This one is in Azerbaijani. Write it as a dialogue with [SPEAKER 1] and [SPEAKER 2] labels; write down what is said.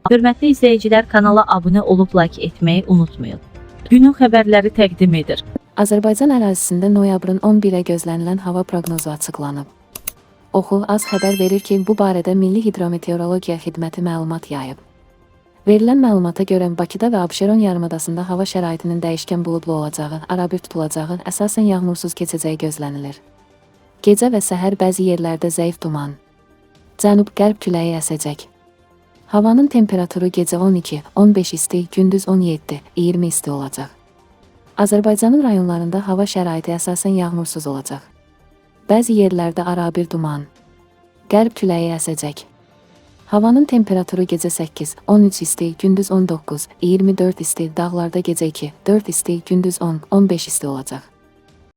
[SPEAKER 1] Hörmətli izləyicilər, kanala abunə olub like etməyi unutmayın. Günün xəbərləri təqdim edir.
[SPEAKER 2] Azərbaycan ərazisində noyabrın 11-ə gözlənilən hava proqnozu açıqlanıb. Oxu az xəbər verir ki, bu barədə Milli Hidrometeorologiya Xidməti məlumat yayıb. Verilən məlumata görə Bakıda və Abşeron yarımadasında hava şəraitinin dəyişkən buludlu olacağı, arabir tutulacağı, əsasən yağmursuz keçəcəyi gözlənilir. Gecə və səhər bəzi yerlərdə zəif duman, cənub-qərb küləyi əsəcək. Havanın temperaturu gecə 12, 15 isti, gündüz 17, 20 isti olacaq. Azərbaycanın rayonlarında hava şəraiti əsasən yağmursuz olacaq. Bəzi yerlərdə arabir duman, qərb küləyi əsəcək. Havanın temperaturu gecə 8, 13 isti, gündüz 19, 24 isti, dağlarda gecə 2, 4 isti, gündüz 10, 15 isti olacaq.